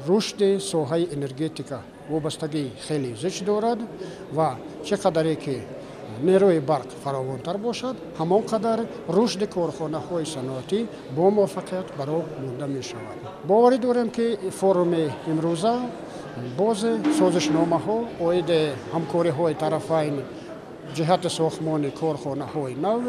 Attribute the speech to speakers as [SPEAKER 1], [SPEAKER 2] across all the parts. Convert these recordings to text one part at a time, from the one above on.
[SPEAKER 1] Рушди соҳаи энергетика вобастагии хеле зич дорад ва чӣ қадаре ки нерӯи барқ фаровонтар бошад, ҳамон қадар рушди корхонаҳои саноатӣ бо муваффақият ба роҳ монда мешавад. Боварӣ дорем, ки форуми имрӯза боз созишномаҳо оиди ҳамкориҳои тарафайн ҷиҳати сохтмони корхонаҳои нав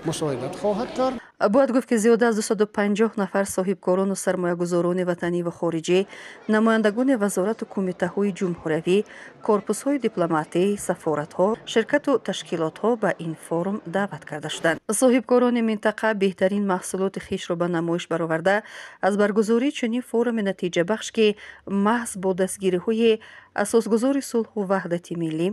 [SPEAKER 1] мусоидат хоҳад кард.
[SPEAKER 2] Бояд гуфт, ки зиёда аз 250 нафар соҳибкорону сармоягузорони ватанӣ ва хориҷӣ, намояндагони вазорату кумитаҳои ҷумҳуриявӣ, корпусҳои дипломатӣ, сафоратҳо, ширкату ташкилотҳо ба ин форум даъват карда шуданд. Соҳибкорони минтақа беҳтарин маҳсулоти хишро ба намоиш бароварда, аз баргузории чунин форуми натиҷабахш, ки маҳз бо дастгириҳои асосгузори сулҳу ваҳдати миллӣ,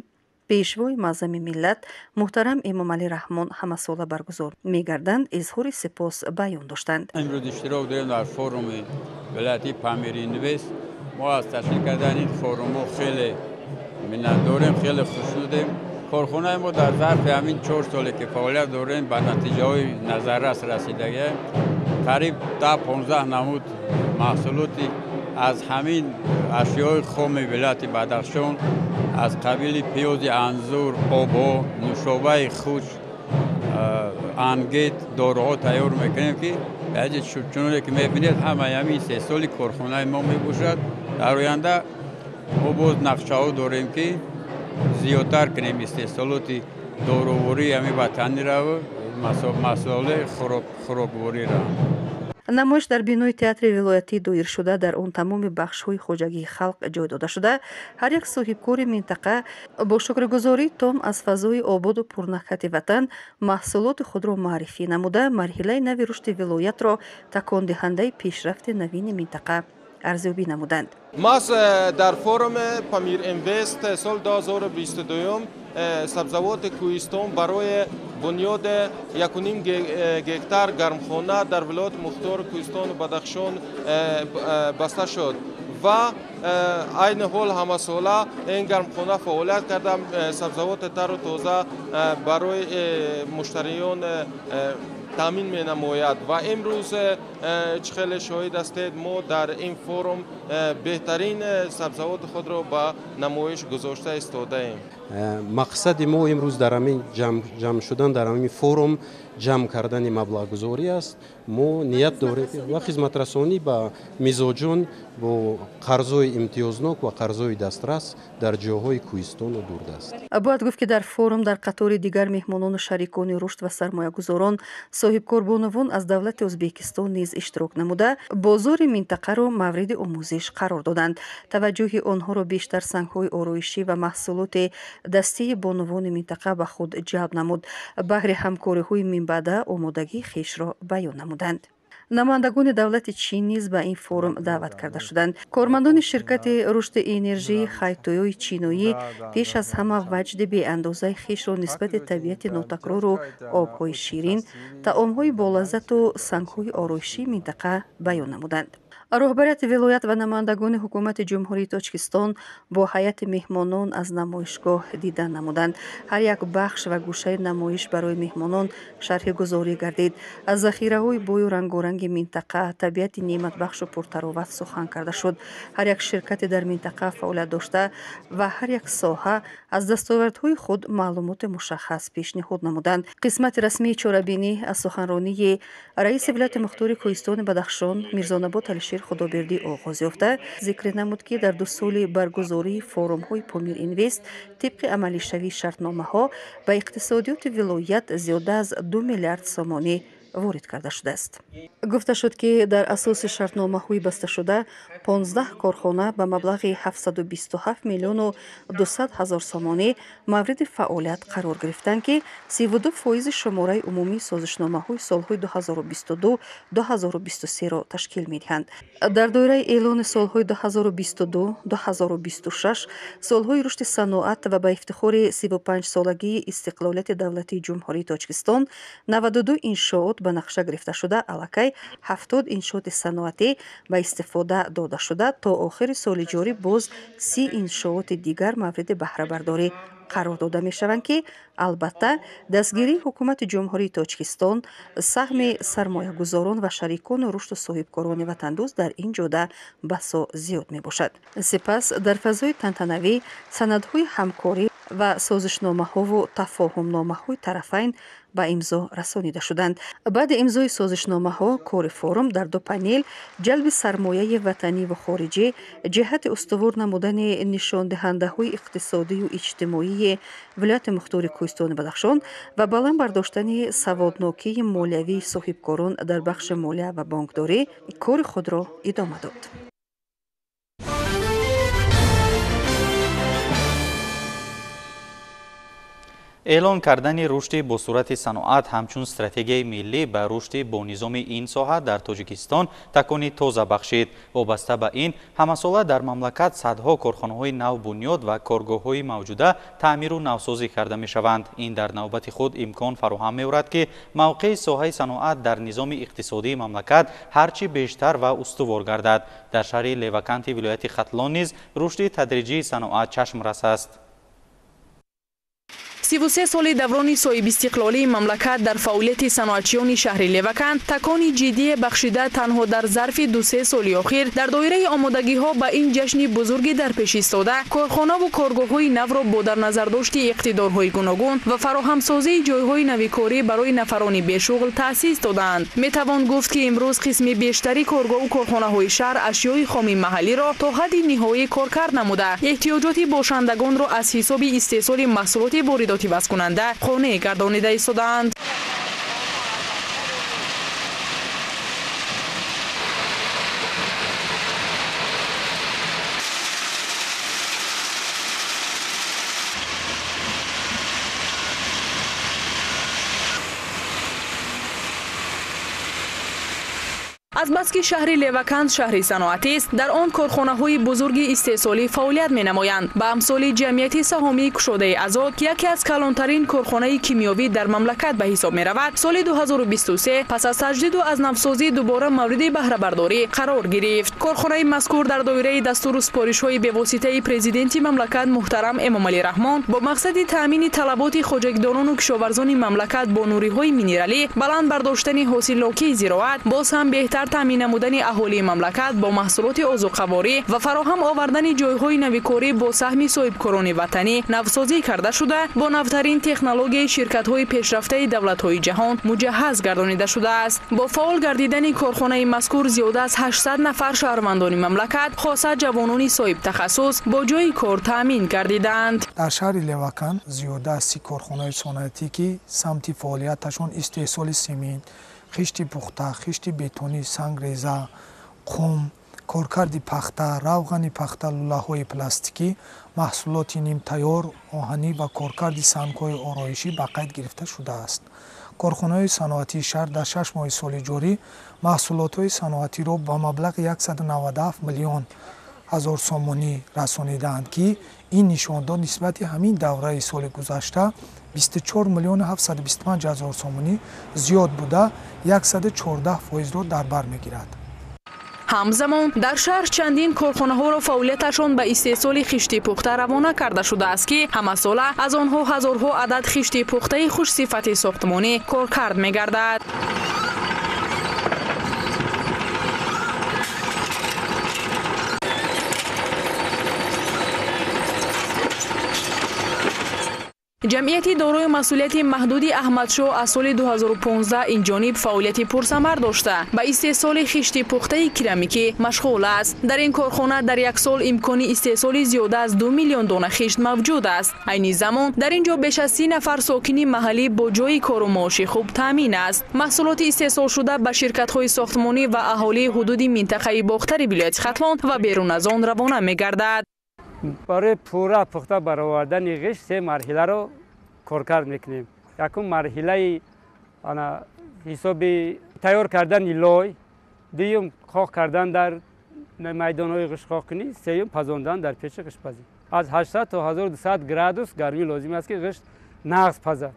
[SPEAKER 2] пешвои муаззами миллат муҳтарам Эмомалӣ Раҳмон ҳамасола баргузор мегарданд, изҳори сипос баён доштанд.
[SPEAKER 3] Имрӯз иштирок дорем дар форуми вилояти Памир Инвест. Мо аз ташкил кардани ин форумҳо хеле миннатдорем, хеле хушнудем. Корхонаи мо дар зарфи ҳамин 4 соле ки фаъолият дорем, ба натиҷаҳои назаррас расидагием. Қариб 10-15 намуд маҳсулоти аз ҳамин ашёи хоми вилояти Бадахшон, аз қабили пиёзи анзур, обҳо, нӯшобаи хушк, ангит, доруҳо тайёр мекунем, ки чуноне ки мебинед, ҳамаи ҳамин истеҳсоли корхонаи мо мебошад. Дар оянда мо боз нақшаҳо дорем, ки зиёдтар кунем истеҳсолоти дорувории ҳамин ватанираву маҳсулоти хӯроквориро.
[SPEAKER 2] Намоиш дар бинои театри вилоятӣ доир шуда, дар он тамоми бахшҳои хоҷагии халқ ҷой дода шуда, ҳар як соҳибкори минтақа бо шукргузории том аз фазои ободу пурнакҳати ватан маҳсулоти худро муаррифӣ намуда, марҳилаи нави рушди вилоятро такондиҳандаи пешрафти навини минтақа арзёбӣ намуданд.
[SPEAKER 4] Маҳз дар форуми Памир Инвест соли 2022 сабзавоти Кӯҳистон барои бунёди 1,5 гектар гармхона дар вилояти мухтори Кӯҳистону Бадахшон баста шуд ва айни ҳол ҳамасола ин гармхона фаъолият карда, сабзавоти тару тоза барои муштариён таъмин менамояд. Ва имрӯз, чӣ хеле шоҳид ҳастед, мо дар ин форум беҳтарин сабзавоти худро ба намоиш гузошта истодаем.
[SPEAKER 5] Мақсади мо имрӯз дар ҳамин ҷамъ шудан дар ҳамин форум ҷамъ кардани маблағгузорӣ аст. Мо ният дорем ва хизматрасонӣ ба мизоҷон бо қарзҳои имтиёзнок ва қарзҳои дастрас дар ҷоҳои кӯҳистону дурдаст.
[SPEAKER 2] Бояд гуфт, ки дар форум дар қатори дигар меҳмонону шарикони рушд ва сармоягузорон соҳибкорбонувон аз давлати Ӯзбекистон низ иштирок намуда, бозори минтақаро мавриди омӯзиш қарор доданд. Таваҷҷӯҳи онҳоро бештар сангҳои ороишӣ ва маҳсулоти дастии бонувони минтақа ба худ ҷалб намуд. Баҳри ҳамкориҳои минбаъда омодагии хешро баён намуданд. Намояндагони давлати Чин низ ба ин форум даъват карда шуданд. Кормандони ширкати рушди энержии Хайтоёи чиноӣ пеш аз ҳама ваҷди беандозаи хешро нисбати табиати нотакрору обҳои ширин, таомҳои болаззату сангҳои ороишии минтақа баён намуданд. Роҳбарияти вилоят ва намояндагони ҳукумати Ҷумҳурии Тоҷикистон бо ҳайати меҳмонон аз намоишгоҳ дидан намуданд. Ҳар як бахш ва гӯшаи намоиш барои меҳмонон шарҳигузорӣ гардид. Аз захираҳои бою рангоранги минтақа, табиати неъматбахшу пуртароват сухан карда шуд. Ҳар як ширкате дар минтақа фаъолият дошта ва ҳар як соҳа аз дастовардҳои худ маълумоти мушаххас пешниҳод намуданд. Қисмати расмии чорабинӣ аз суханронии раиси вилояти мухтори Кӯҳистони Бадахшон Мирзонабот Алишер Худобердӣ оғоз ёфта, зикр намуд, ки дар 2 соли баргузории форумҳои Помир Инвест тибқи амалишавии шартномаҳо ба иқтисодиёти вилоят зиёда аз 2 миллиард сомонӣ ворид карда шудааст. Гуфта шуд, ки дар асоси шартномаҳои басташуда 15 корхона ба маблағи 727 миллиону 200 ҳазор сомонӣ мавриди фаъолият қарор гирифтанд, ки 32 фоизи шумораи умумии созишномаҳои солҳои 2022 2023-ро ташкил медиҳанд. Дар доираи эълони солҳои 2022 2026 солҳои рушди саноат ва ба ифтихори 35-солагии истиқлолияти давлатии Ҷумҳурии Тоҷикистон 92 иншоот ба нақша гирифта шуда, аллакай 70 иншооти саноатӣ ба истифода дода шуда, то охири соли ҷорӣ боз 30 иншооти дигар мавриди баҳрабардорӣ Қарор дода мешаванд, ки албатта дастгирии ҳукумати Ҷумҳурии Тоҷикистон, саҳми сармоягузорон ва шарикону рушду соҳибкорони ватандӯст дар ин ҷода басо зиёд мебошад. Сипас дар фазои тантанавӣ санадҳои ҳамкорӣ ва созишномаҳову тафоҳумномаҳои тарафайн ба имзо расонида шуданд. Баъди имзои созишномаҳо кори форум дар ду панел ҷалби сармояи ватанӣ ва хориҷӣ ҷиҳати устувор намудани нишондиҳандаҳои иқтисодию иҷтимоии вилояти мухтори Кӯҳистони Бадахшон ва баланд бардоштани саводнокии молиявии соҳибкорон дар бахши молия ва бонкдорӣ кори худро идома дод.
[SPEAKER 6] Эълон кардани рушди босуръати саноат ҳамчун стратегияи миллӣ ба рушди бо низоми ин соҳа дар Тоҷикистон такони тоза бахшид. Вобаста ба ин, ҳамасола дар мамлакат садҳо корхонаҳои навбунёд ва коргоҳҳои мавҷуда таъмиру навсозӣ карда мешаванд. Ин дар навбати худ имкон фароҳам меорад, ки мавқеи соҳаи саноат дар низоми иқтисодии мамлакат ҳарчи бештар ва устувор гардад. Дар шаҳри Леваканти вилояти Хатлон низ рушди тадриҷии саноат чашмрас аст.
[SPEAKER 7] 33 соли даврони соҳибистиқлолии мамлакат дар фаъолияти саноатчиёни шаҳри Леваканд такони ҷиддие бахшида танҳо дар зарфи 2-3 соли охир дар доираи омодагиҳо ба ин ҷашни бузурги дар пеш истода корхонаву коргоҳҳои навро бо дар назардошти иқтидорҳои гуногун ва фароҳамсозии ҷойҳои навикорӣ барои нафарони бешуғл таъсис додаанд. Метавон гуфт, ки имрӯз қисми бештари коргоҳу корхонаҳои шаҳр ашёи хоми маҳаллиро то ҳадди ниҳоӣ коркард намуда, эҳтиёҷоти бошандагонро аз ҳисоби истеҳсоли маҳсулоти воридотӣ ивазкунанда қонеъ гардонида истодаанд. Азбаски шаҳри Леваканд шаҳри саноатист, дар он корхонаҳои бузурги истеҳсолӣ фаъолият менамоянд. Ба амсоли ҷамъияти саҳомии кушодаи Азот, ки яке аз калонтарин корхонаи кимиёвӣ дар мамлакат ба ҳисоб меравад, соли 2023 пас аз таҷдиду аз навсозӣ дубора мавриди баҳрабардорӣ қарор гирифт. Корхонаи мазкур дар доираи дастуру супоришҳои бевоситаи президенти мамлакат муҳтарам Эмомалӣ Раҳмон бо мақсади таъмини талаботи хоҷагидорону кишоварзони мамлакат бо нуриҳои минералӣ, баланд бардоштани ҳосилнокии зироат, боз ҳам беҳтар таъмин намудани аҳолии мамлакат бо маҳсулоти озуқаворӣ ва фароҳам овардани ҷойҳои навикорӣ бо саҳми соҳибкорони ватанӣ навсозӣ карда шуда, бо навтарин технологияи ширкатҳои пешрафтаи давлатҳои ҷаҳон муҷаҳҳаз гардонида шудааст. Бо фаъол гардидани корхонаи мазкур зиёда аз 800 нафар шаҳрвандони мамлакат, хоса ҷавонони соҳибтахассус, бо ҷойи кор таъмин гардиданд.
[SPEAKER 8] Дар шаҳри Леваканд зиёда аз 30 корхонаи саноатӣ, ки самти фаъолияташон истеҳсоли семент, хишти пухта, хишти бетонӣ, сангреза, қум, коркарди пахта, равғани пахта, лӯлаҳои пластикӣ, маҳсулоти нимтайёр, оҳанӣ ва коркарди сангҳои ороишӣ ба қайд гирифта шудааст. Корхонаҳои саноатии шаҳр дар 6 моҳи соли ҷорӣ маҳсулотҳои саноатиро ба маблағи 197 миллион ҳазор сомонӣ расонидаанд, ки ин нишондод нисбати ҳамин давраи соли гузашта 24 миллион 725 ҳазор сомонӣ зиёд буда, 114%-ро дар бар мегирад.
[SPEAKER 7] Ҳамзамон дар шаҳр чандин корхонаҳоро фаъолияташон ба истеҳсоли хишти пухта равона карда шудааст, ки ҳамасола аз онҳо ҳазорҳо адад хишти пухтаи хушсифати сохтмонӣ коркард мегардад. Ҷамъияти дорои масъулияти маҳдуди Аҳмадшоҳ аз соли 2015 инҷониб фаъолияти пурсамар дошта, ба истеҳсоли хишти пухтаи керамикӣ машғул аст. Дар ин корхона дар як сол имкони истеҳсоли зиёда аз 2 миллион дона хишт мавҷуд аст. Айни замон дар ин ҷо беш аз 30 нафар сокини маҳаллӣ бо ҷойи кору маоши хуб таъмин аст. Маҳсулоти истеҳсолшуда ба ширкатҳои сохтмонӣ ва аҳолии ҳудуди минтақаи Бохтари вилояти Хатлон ва берун аз он равона мегардад.
[SPEAKER 9] Барои пурра пухта баровардани ғишт се марҳиларо коркард мекунем. Якум марҳилаи ҳисоби тайёр кардани лой, дуюм қоқ кардан дар майдонҳои ғиштқоқкунӣ, сеюм пазондан дар печи ғиштпазӣ. Аз 800 то 1200 градус гармӣ лозим аст, ки ғишт нағз пазад,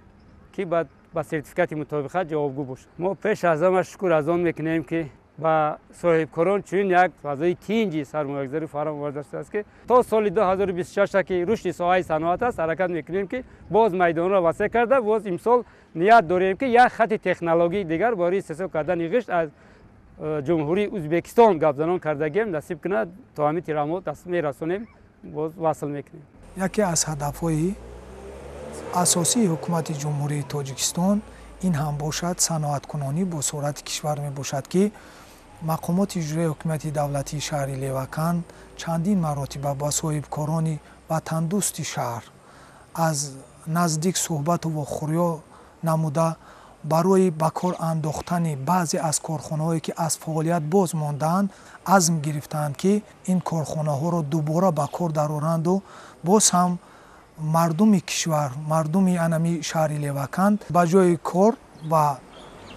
[SPEAKER 9] ки ба сертификати мутобиқат ҷавобгӯ бошад. Мо пеш аз ҳама шукр аз он мекунем, ки Ба соҳибкорон чунин як фазои тинҷи сармоягузорӣ фароҳам оварда шудааст, ки то соли 2026, ки рушди соҳаи саноат аст, ҳаракат мекунем, ки боз майдонро васеъ карда, боз имсол ният дорем, ки як хати технологии дигар барои истеҳсол кардани ғишт аз Ҷумҳурии Ӯзбекистон гапзанон кардагием, насиб кунад, то ҳамин тирамоҳ даст мерасонем, боз васл мекунем.
[SPEAKER 8] Яке аз ҳадафҳои асосии ҳукумати Ҷумҳурии Тоҷикистон ин ҳам бошад саноаткунонӣ бо суръати кишвар мебошад, ки мақомоти иҷроияи ҳукумати давлатии шаҳри Леваканд чандин маротиба ба соҳибкорони ватандӯсти шаҳр аз наздик суҳбату вохӯриҳо намуда, барои ба кор андохтани баъзе аз корхонаҳое, ки аз фаъолият боз мондаанд, азм гирифтаанд, ки ин корхонаҳоро дубора ба кор дароранду боз ҳам мардуми кишвар, мардуми анами шаҳри Леваканд ба ҷои кор ва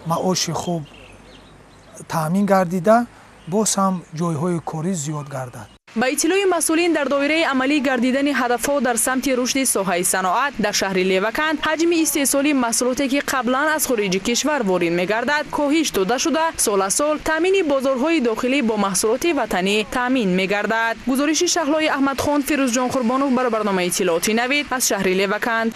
[SPEAKER 8] маоши хуб таъмин гардида, боз ҳам ҷойҳои корӣ зиёд гардад.
[SPEAKER 7] Ба иттилои масъулин, дар доираи амалӣ гардидани ҳадафҳо дар самти рушди соҳаи саноат дар шаҳри Леваканд ҳаҷми истеҳсоли маҳсулоте, ки қаблан аз хориҷи кишвар ворид мегардад, коҳиш дода шуда, сол аз сол таъмини бозорҳои дохилӣ бо маҳсулоти ватанӣ таъмин мегардад. Гузориши Шаҳлои Аҳмадхон, Фирӯзҷон Қурбонов барои барномаи иттилооти Навид аз шаҳри Леваканд.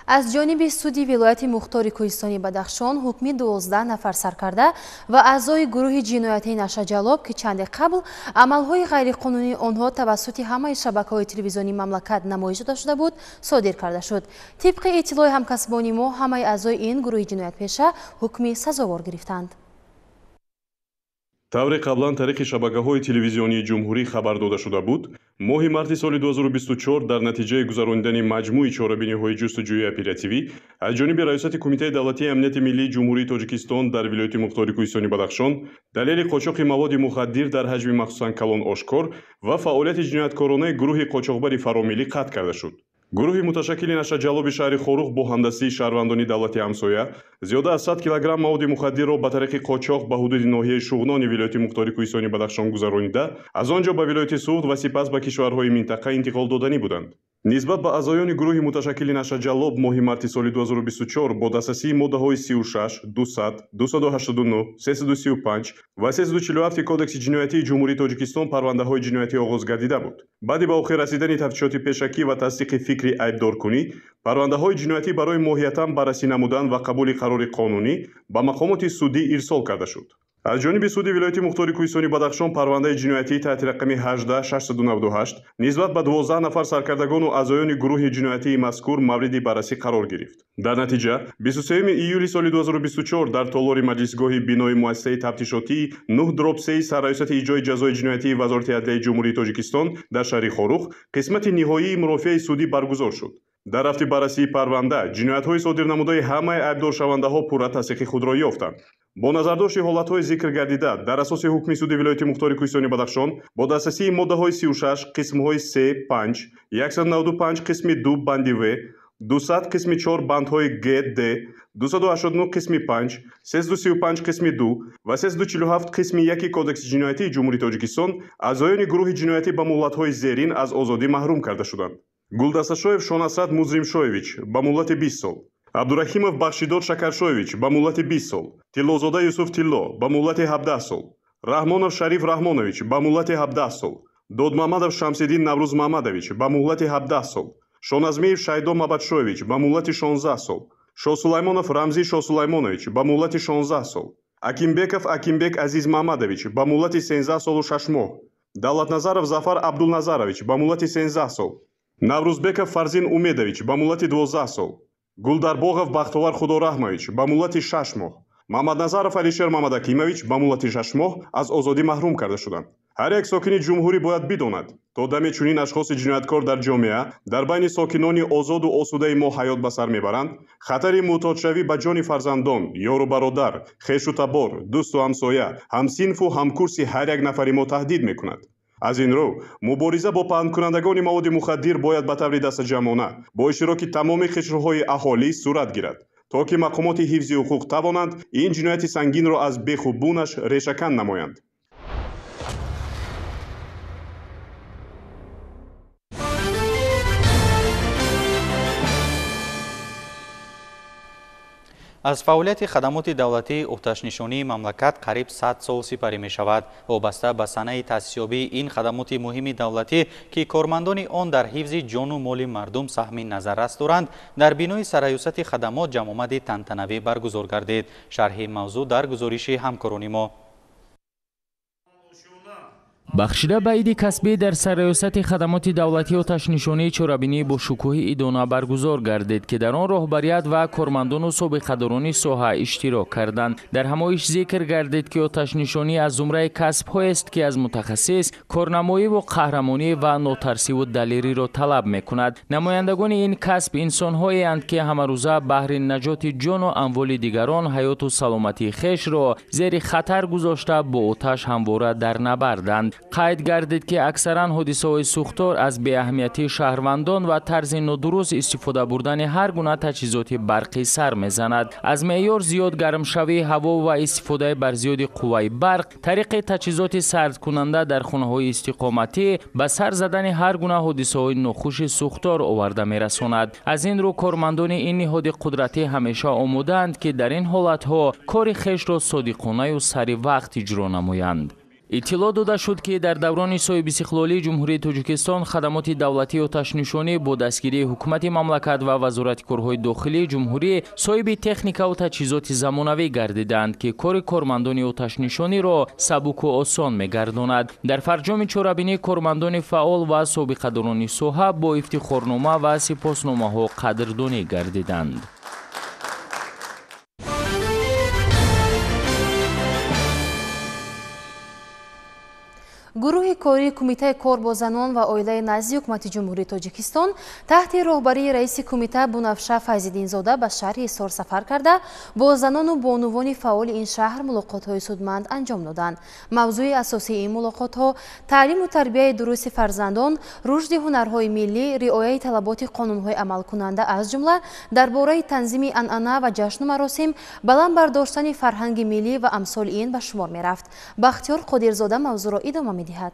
[SPEAKER 10] Аз ҷониби суди вилояти Мухтори Кӯҳистони Бадахшон ҳукми 12 нафар саркарда ва аъзои гурӯҳи ҷиноятии нашаҷалоб, ки чанде қабл амалҳои ғайриқонунии онҳо тавассути ҳамаи шабакаҳои телевизионии мамлакат намоиш дода шуда буд, содир карда шуд. Тибқи иттилои ҳамкасбони мо, ҳамаи аъзои ин гурӯҳи ҷиноятпеша ҳукми сазовор гирифтанд.
[SPEAKER 11] Тавре қаблан тариқи шабакаҳои телевизионии ҷумҳурӣ хабар дода шуда буд, моҳи марти соли 2024 дар натиҷаи гузаронидани маҷмӯи чорабиниҳои ҷустуҷӯи оперативӣ аз ҷониби Раёсати Кумитаи давлатии амнияти миллии Ҷумҳурии Тоҷикистон дар вилояти Мухтори Кӯҳистони Бадахшон далели қочоқи маводи мухаддир дар ҳаҷми махсусан калон ошкор ва фаъолияти ҷинояткоронаи гурӯҳи қочоқбари фаромиллӣ қатъ карда шуд. Гурӯҳи муташаккили нашаҷалоби шаҳри Хоруғ бо ҳамдастии шаҳрвандони давлати ҳамсоя зиёда аз 100 килограмм маводи мухаддирро ба тариқи қочоқ ба ҳудуди ноҳияи Шуғнони вилояти Мухтори Кӯҳистони Бадахшон гузаронида, аз он ҷо ба вилояти Суғд ва сипас ба кишварҳои минтақа интиқол доданӣ буданд. Нисбат ба аъзоёни гурӯҳи муташаккили нашаҷаллоб моҳи марти соли 2024 бо дастрасии моддаҳои 36, 200, 289, 335 ва 347 Кодекси ҷиноятии Ҷумҳурии Тоҷикистон парвандаҳои ҷиноятӣ оғоз гардида буд. Баъди ба охир расидани тафтишоти пешакӣ ва тасдиқи фикри айбдоркунӣ, парвандаҳои ҷиноятӣ барои моҳиятан баррасӣ намудан ва қабули қарори қонунӣ ба мақомоти судӣ ирсол карда шуд. Аз ҷониби суди вилояти Мухтори Кӯҳистони Бадахшон парвандаи ҷиноятии таҳти рақами 18698 нисбат ба 12 нафар саркардагону аъзоёни гурӯҳи ҷиноятии мазкур мавриди баррасӣ қарор гирифт. Дар натиҷа 23 июли соли 2024 дар толори маҷлисгоҳи бинои муассисаи тафтишотии 9/3 сарраёсати иҷрои ҷазои ҷиноятии Вазорати адлияи Ҷумҳурии Тоҷикистон дар шаҳри Хоруғ қисмати ниҳоии мурофиаи судӣ баргузор шуд. Дар рафти баррасии парванда ҷиноятҳои содирнамудаи ҳамаи айбдоршавандаҳо пурра тасдиқи худро ёфтанд. Бо назардошти ҳолатҳои зикр гардида дар асоси ҳукми суди вилояти Мухтори Кӯҳистони Бадахшон бо дастрасии моддаҳои 36 қисмҳои 3, 5, 195 қисми 2 банди В, 200 қисми 4 бандҳои Г, Д, 289 қисми 5, 335 қисми 2 ва 347 қисми 1 Кодекси ҷиноятии Ҷумҳурии Тоҷикистон аъзоёни гурӯҳи ҷиноятӣ ба муҳлатҳои зерин аз озодӣ маҳрум карда шуданд. Гулдасташоев Шонасрат Музримшоевич ба муҳлати 20 сол, Абдурахимов Бахшидор Шакаршоевич ба муҳлати 20 сол, Тиллозода Юсуф Тилло ба муҳлати 17 сол, Раҳмонов Шариф Раҳмонович ба муҳлати 17 сол, Додмамадов Шамсиддин Наврӯзмамадович ба муҳлати 17 сол, Шоназмиев Шайдо Мабадшоевич ба муҳлати 16 сол, Шосулаймонов Рамзӣ Шосулаймонович ба муҳлати 16 сол, Акимбеков Акимбек Азизмамадович ба муҳлати 13 солу 6 моҳ, Давлатназаров Зафар Абдулназарович ба муҳлати 13 сол, Наврӯзбеков Фарзин Умедович ба муҳлати 12 сол, Гулдарбоғов Бахтовар Худораҳмович ба муҳлати 6 моҳ, Мамадназаров Алишер Мамадакимович ба муҳлати 6 моҳ аз озодӣ маҳрум карда шуданд. Ҳар як сокини ҷумҳурӣ бояд бидонад, то даме чунин ашхоси ҷинояткор дар ҷомеа дар байни сокинони озоду осудаи мо ҳаёт ба сар мебаранд, хатари муътодшавӣ ба ҷони фарзандон, ёру бародар, хешу табор, дӯсту ҳамсоя, ҳамсинфу ҳамкурси ҳар як нафари мо таҳдид мекунад. Аз ин рӯ мубориза бо паҳнкунандагони маводи мухаддир бояд ба таври дастаҷамъона бо иштироки тамоми қишрҳои аҳолӣ сурат гирад, то ки мақомоти ҳифзи ҳуқуқ тавонанд ин ҷинояти сангинро аз беху бунаш решакан намоянд.
[SPEAKER 6] Аз фаъолияти хадамоти давлатии оташнишонии мамлакат қариб 100 сол сипарӣ мешавад. Вобаста ба санаи таъсисёбии ин хадамоти муҳими давлатӣ, ки кормандони он дар ҳифзи ҷону моли мардум саҳми назаррас доранд, дар бинои сарраёсати хадамот ҷамъомади тантанавӣ баргузор гардид. Шарҳи мавзӯъ дар гузориши ҳамкорони мо.
[SPEAKER 12] Бахшида ба иди касбӣ дар сарраёсати хадамоти давлатии оташнишонии чорабинии бошукӯҳи идона баргузор гардид, ки дар он роҳбарият ва кормандону собиқадорони соҳа иштирок карданд. Дар ҳамоиш зикр гардид, ки оташнишонӣ аз зумраи касбҳоест, ки аз мутахассис корнамоиву қаҳрамонӣ ва нотарсиву далериро талаб мекунад. Намояндагони ин касб инсонҳоеанд, ки ҳамарӯза баҳри наҷоти ҷону амволи дигарон ҳаёту саломатии хешро зери хатар гузошта бо оташ ҳамвора дар набарданд. Қайд гардид, ки аксаран ҳодисаҳои сӯхтор аз беаҳамиятии шаҳрвандон ва тарзи нодуруст истифода бурдани ҳар гуна таҷҳизоти барқӣ сар мезанад. Аз меъёр зиёд гармшавии ҳаво ва истифодаи барзиёди қувваи барқ тариқи таҷҳизоти сардкунанда дар хонаҳои истиқоматӣ ба сар задани ҳар гуна ҳодисаҳои нохуши сӯхтор оварда мерасонад. Аз ин рӯ кормандони ин ниҳоди қудратӣ ҳамеша омодаанд, ки дар ин ҳолатҳо кори хешро содиқонаю сари вақт иҷро намоянд. Иттилоъ дода шуд, ки дар даврони соҳибистиқлолии Ҷумҳурии Тоҷикистон хадамоти давлатии оташнишонӣ бо дастгирии ҳукумати мамлакат ва Вазорати корҳои дохилии ҷумҳурӣ соҳиби техникаву таҷҳизоти замонавӣ гардиданд, ки кори кормандони оташнишониро сабуку осон мегардонад. Дар фарҷоми чорабинӣ кормандони фаъол ва собиқадорони соҳа бо ифтихорнома ва сипосномаҳо қадрдонӣ гардиданд.
[SPEAKER 10] Гурӯҳи кории Кумитаи кор бо занон ва оилаи назди Ҳукумати Ҷумҳурии Тоҷикистон таҳти роҳбарии раиси кумита Бунафша Файзиддинзода ба шаҳри Ҳисор сафар карда, бо занону бонувони фаъоли ин шаҳр мулоқотҳои судманд анҷом доданд. Мавзӯи асосии ин мулоқотҳо таълиму тарбияи дурусти фарзандон, рушди ҳунарҳои миллӣ, риояи талаботи қонунҳои амалкунанда, аз ҷумла дар бораи танзими анъана ва ҷашну маросим, баланд бардоштани фарҳанги миллӣ ва амсоли ин ба шумор мерафт. Бахтиёр Қодирзода мавзӯъро идома медиҳад.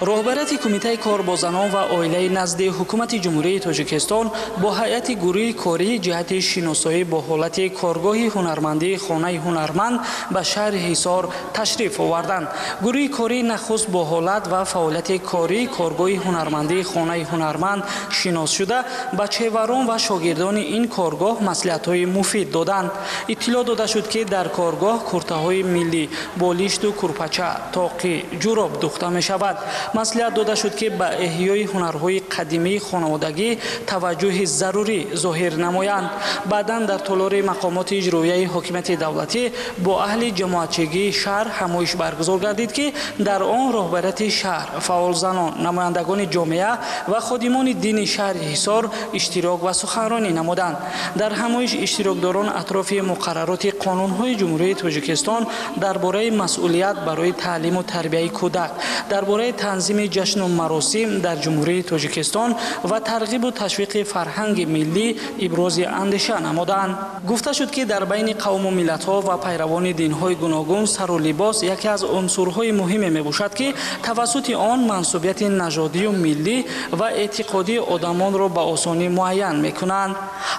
[SPEAKER 13] Роҳбарияти Кумитаи кор бо занон ва оилаи назди Ҳукумати Ҷумҳурии Тоҷикистон бо ҳайати гурӯҳи корӣ ҷиҳати шиносоӣ бо ҳолати коргоҳи ҳунармандии хонаи ҳунарманд ба шаҳри Ҳисор ташриф оварданд. Гурӯҳи корӣ нахуст бо ҳолат ва фаъолияти кории коргоҳи ҳунармандии хонаи ҳунарманд шинос шуда, ба чеварон ва шогирдони ин коргоҳ маслиҳатҳои муфид доданд. Иттилоъ дода шуд, ки дар коргоҳ куртаҳои миллӣ, болишту курпача, тоқӣ, ҷуроб духта мешавад. Маслиҳат дода шуд, ки ба эҳёи ҳунарҳои қадимии хонаводагӣ таваҷҷӯҳи зарурӣ зоҳир намоянд. Баъдан дар толори мақомоти иҷроияи ҳокимияти давлатӣ бо аҳли ҷамоатчигии шаҳр ҳамоиш баргузор гардид, ки дар он роҳбарияти шаҳр, фаъолзанон, намояндагони ҷомеа ва ходимони дини шаҳри Ҳисор иштирок ва суханронӣ намуданд. Дар ҳамоиш иштирокдорон атрофи муқаррароти қонунҳои Ҷумҳурии Тоҷикистон дар бораи масъулият барои таълиму тарбияи кӯдак, дар бораи танзими ҷашну маросим дар Ҷумҳурии Тоҷикистон ва тарғибу ташвиқи фарҳанги миллӣ ибрози андеша намуданд. Гуфта шуд, ки дар байни қавму миллатҳо ва пайравони динҳои гуногун сару либос яке аз унсурҳои муҳиме мебошад, ки тавассути он мансубияти нажодию миллӣ ва эътиқодии одамонро ба осонӣ муайян мекунанд.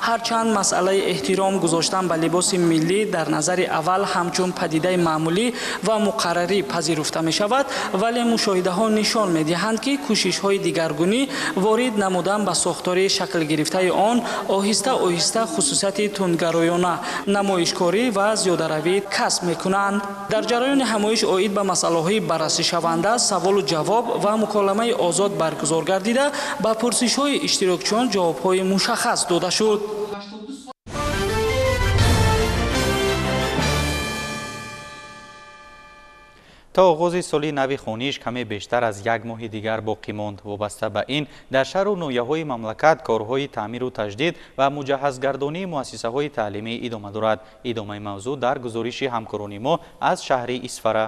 [SPEAKER 13] Ҳарчанд масъалаи эҳтиром гузоштан ба либоси миллӣ дар назари аввал ҳамчун падидаи маъмулӣ ва муқаррарӣ пазируфта мешавад, вале мушоҳидаҳо нишон медиҳанд, ки кӯшишҳои дигаргунӣ ворид намудан ба сохтори шаклгирифтаи он оҳиста оҳиста хусусияти тундгароёна, намоишкорӣ ва зиёдаравӣ касб мекунанд. Дар ҷараёни ҳамоиш оид ба масъалаҳои баррасишаванда саволу ҷавоб ва муколамаи озод баргузор гардида, ба пурсишҳои иштирокчиён ҷавобҳои мушаххас дода шуд.
[SPEAKER 6] То оғози соли нави хониш каме бештар аз як моҳи дигар боқӣ монд. Вобаста ба ин, дар шаҳру ноҳияҳои мамлакат корҳои таъмиру таҷдид ва муҷаҳҳазгардонии муассисаҳои таълимӣ идома дорад. Идомаи мавзӯъ дар гузориши ҳамкорони мо аз шаҳри Исфара.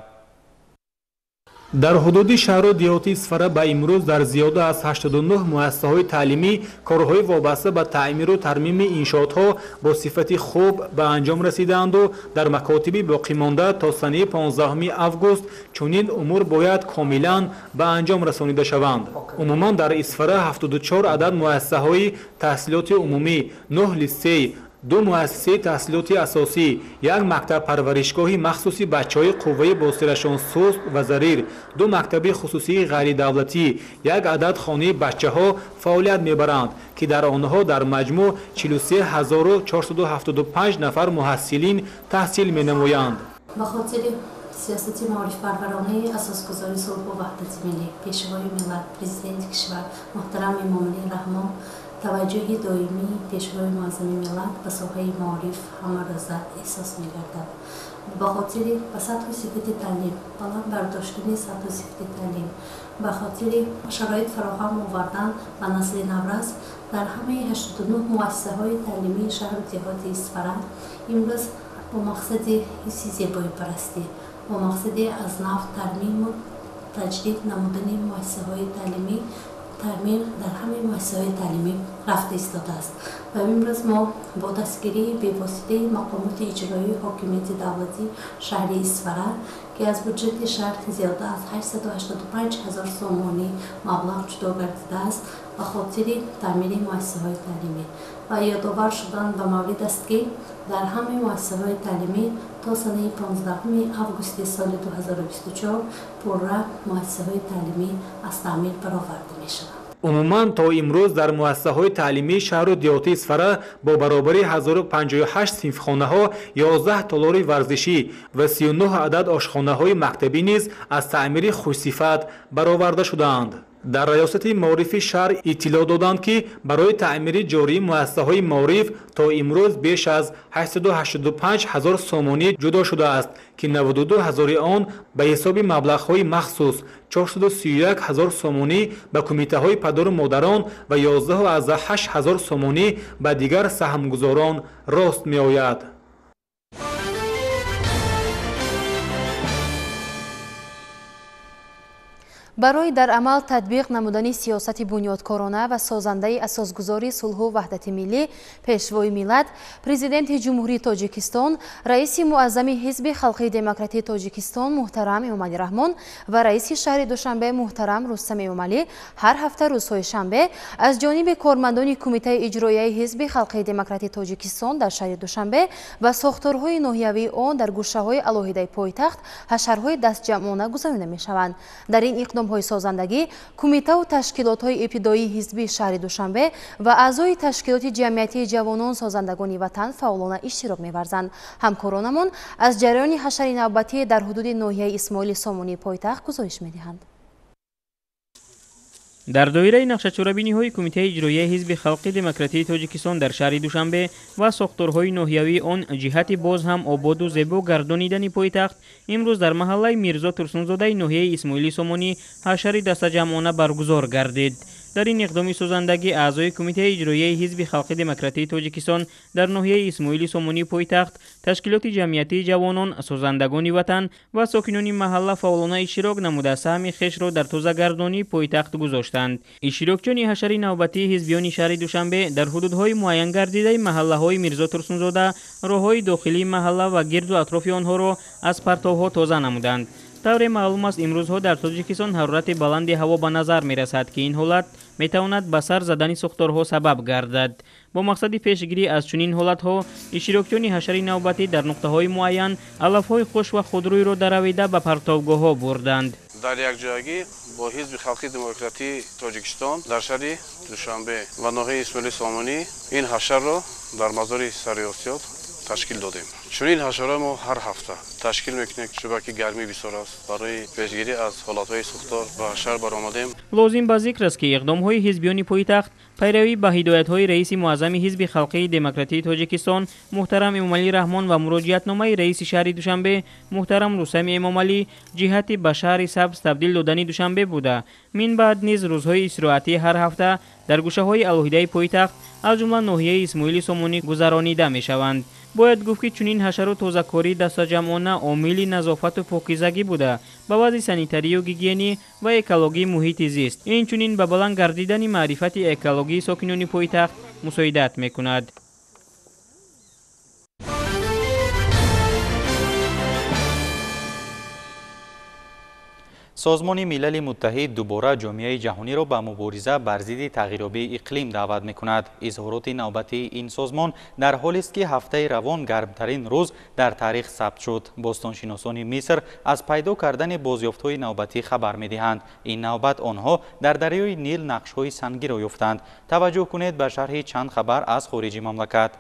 [SPEAKER 14] Дар ҳудуди шаҳру деҳоти Исфара ба имрӯз дар зиёда аз 89 муассисаҳои таълимӣ корҳои вобаста ба таъмиру тармими иншоотҳо бо сифати хуб ба анҷом расидаанду дар макотиби боқимонда то санаи 15 август чунин умур бояд комилан ба анҷом расонида шаванд. Умуман дар Исфара 74 адад муассисаҳои таҳсилоти умумӣ, 9 литсей, Ду муассисаи таҳсилоти асосӣ, як мактаб парваришгоҳи махсуси бачаҳои қувваи босирашон суст ва зарир, ду мактаби хусусии ғайридавлатӣ, як адад хонаи бачаҳо фаъолият мебаранд, ки дар онҳо дар маҷмӯъ 43 475 нафар муҳассилин таҳсил менамоянд.
[SPEAKER 15] Ба хотири сиёсати маорифпарваронаи асосгузори сулҳу ваҳдати миллӣ, Пешвои миллат, Президенти кишвар муҳтарам Эмомалӣ Раҳмон, таваҷҷӯҳи доимии Пешвои муаззами миллат ба соҳаи маориф ҳамарӯза эҳсос мегардад. Ба хотири ба сатҳу сифати таълим, баланд бардоштани сатҳу сифати таълим, ба хотири шароит фароҳам овардан ба насли наврас дар ҳамаи 89 муассисаҳои таълимии шаҳру деҳоти Исфара имрӯз бо мақсади ҳисси зебоипарастӣ, бо мақсади аз нав тармиму таҷдид намудани муассисаҳои таълимӣ, таъмир дар ҳамаи муассисаҳои таълимӣ рафта истодааст. Ва имрӯз мо бо дастгирии бевоситаи мақомоти иҷроии ҳокимияти давлатии шаҳри Исфара, ки аз буҷети шаҳр зиёда аз 885 ҳазор сомонӣ маблағ ҷудо гардидааст ба хотири таъмири муассисаҳои таълимӣ. Ва ёдовар шудан ба маврид аст, ки дар ҳамаи муассисаҳои таълимӣ то санаи 15 августи соли 2024 пурра муассисаҳои таълимӣ аз таъмир бароварда мешаванд.
[SPEAKER 14] Умуман то имрӯз дар муассисаҳои таълимии шаҳру деҳоти Исфара бо баробари 1058 синфхонаҳо, 11 толори варзишӣ ва 39 адад ошхонаҳои мактабӣ низ аз таъмири хушсифат бароварда шудаанд. Дар раёсати маорифи шаҳр иттилоъ доданд, ки барои таъмири ҷории муассисаҳои маориф то имрӯз беш аз 885 ҳазор сомонӣ ҷудо шудааст, ки 92 ҳазори он ба ҳисоби маблағҳои махсус, 431 ҳазор сомонӣ ба кумитаҳои падару модарон ва 11,8 ҳазор сомонӣ ба дигар саҳмгузорон рост меояд.
[SPEAKER 10] Барои дар амал татбиқ намудани сиёсати бунёдкорона ва созандаи асосгузори сулҳу ваҳдати миллӣ, Пешвои миллат, Президенти Ҷумҳурии Тоҷикистон, раиси муаззами Ҳизби Халқии Демократии Тоҷикистон муҳтарам Эмомалӣ Раҳмон ва раиси шаҳри Душанбе муҳтарам Рустам Эмомалӣ ҳар ҳафта рӯзҳои шанбе аз ҷониби кормандони Кумитаи иҷроияи Ҳизби Халқии Демократии Тоҷикистон дар шаҳри Душанбе ва сохторҳои ноҳиявии он дар гӯшаҳои алоҳидаи пойтахт ҳашарҳои дастҷамъона гузаронида мешаванд. Дар ин иқдом созандагӣ кумитаву ташкилотҳои ибтидоии ҳизбии шаҳри Душанбе ва аъзои ташкилоти ҷамъиятии ҷавонон созандагони ватан фаъолона иштирок меварзанд. Ҳамкоронамон аз ҷараёни ҳашари навбатӣ дар ҳудуди ноҳияи Исмоили Сомонии пойтахт гузориш медиҳанд.
[SPEAKER 16] Дар доираи нақшачорабиниҳои Кумитаи иҷроияи Ҳизби Халқи Демократии Тоҷикистон дар шаҳри Душанбе ва сохторҳои ноҳиявии он ҷиҳати боз ҳам ободу зебо гардонидани пойтахт имрӯз дар маҳаллаи Мирзо Турсунзодаи ноҳияи Исмоили Сомонӣ ҳашари дастаҷамъона баргузор гардид. Дар ин иқдоми созандагӣ аъзои Кумитаи иҷроияи Ҳизби Халқи Демократии Тоҷикистон дар ноҳияи Исмоили Сомонии пойтахт, ташкилоти ҷамъиятии ҷавонон, созандагони ватан ва сокинони маҳалла фаъолона иштирок намуда саҳми хешро дар тозагардонии пойтахт гузоштанд. Иштирокчиёни ҳашари навбатии ҳизбиёни шаҳри Душанбе дар ҳудудҳои муайянгардидаи маҳаллаҳои Мирзо Турсунзода, роҳҳои дохилии маҳалла ва гирду атрофи онҳоро аз партовҳо тоза намуданд. Тавре маълум аст, имрӯзҳо дар Тоҷикистон ҳарорати баланди ҳаво ба назар мерасад, ки ин ҳолат метавонад ба сар задани сӯхторҳо сабаб гардад. Бо мақсади пешгирӣ аз чунин ҳолатҳо иштирокчиёни ҳашари навбатӣ дар нуқтаҳои муайян алафҳои хуш ва худрӯйро даравида ба партовгоҳҳо бурданд.
[SPEAKER 17] Дар якҷоягӣ бо Ҳизби Халқи Демократии Тоҷикистон дар шаҳри Душанбе ва ноҳияи Исмоили Сомонӣ ин ҳашарро дар мазори Сари Осиёб ташкил додем. Чунин ҳашарҳо мо ҳар ҳафта ташкил мекунем, чунки гармӣ бисёр аст. Барои пешгирӣ аз ҳолатҳои сӯхтор ба ҳашар баромадем.
[SPEAKER 16] Лозим ба зикр аст, ки иқдомҳои ҳизбиёни пойтахт пайравӣ ба ҳидоятҳои раиси муаззами Ҳизби Халқии Демократии Тоҷикистон муҳтарам Эмомалӣ Раҳмон ва муроҷиатномаи раиси шаҳри Душанбе муҳтарам Рустами Эмомалӣ ҷиҳати ба шаҳри сабз табдил додани Душанбе буда. Мин баъд низ рӯзҳои истироҳатӣ ҳар ҳафта дар гӯшаҳои алоҳидаи пойтахт аз ҷумла ноҳияи Исмоили Сомонӣ гузаронида мешаванд. Бояд гуфт, ки чунин ҳашару тозакорӣ дастаҷамъона омили назофату покизагӣ буда, ба вазъи санитарию гигиенӣ ва экологии муҳити зист, инчунин ба баланд гардидани маърифати экологии сокинони пойтахт мусоидат мекунад.
[SPEAKER 6] Созмони Милали Муттаҳид дубора ҷомеаи ҷаҳониро ба мубориза бар зидди тағйирёбии иқлим даъват мекунад. Изҳороти навбатии ин созмон дар ҳолест, ки ҳафтаи равон гармтарин рӯз дар таърих сабт шуд. Бостоншиносони Миср аз пайдо кардани бозёфтҳои навбатӣ хабар медиҳанд. Ин навбат онҳо дар дарёи Нил нақшҳои сангиро ёфтанд. Таваҷҷӯҳ кунед ба шарҳи чанд хабар аз хориҷи мамлакат.